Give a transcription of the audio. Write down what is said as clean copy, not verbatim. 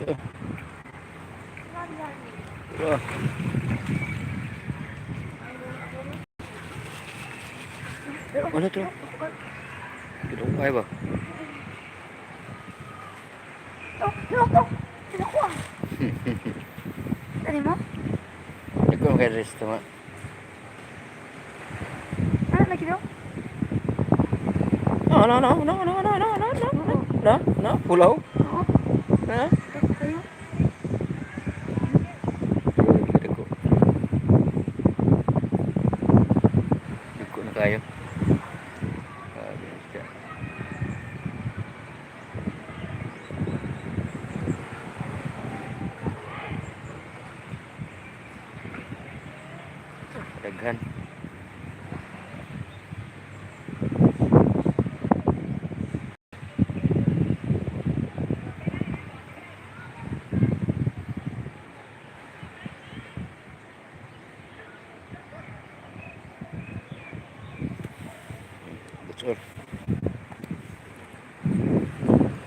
Ito. Ito. Ano to? Ito ba? Oh, no, no. Nakuha. Ano mo? Ikaw kay resto nga. Ano lagi daw? No, no, no, no, no, no, no, no, no, no, no, no, pulau. Oo. Ha? Kayo. Dako. Dako na kayo. Grabe na siya. Daghan. That's all.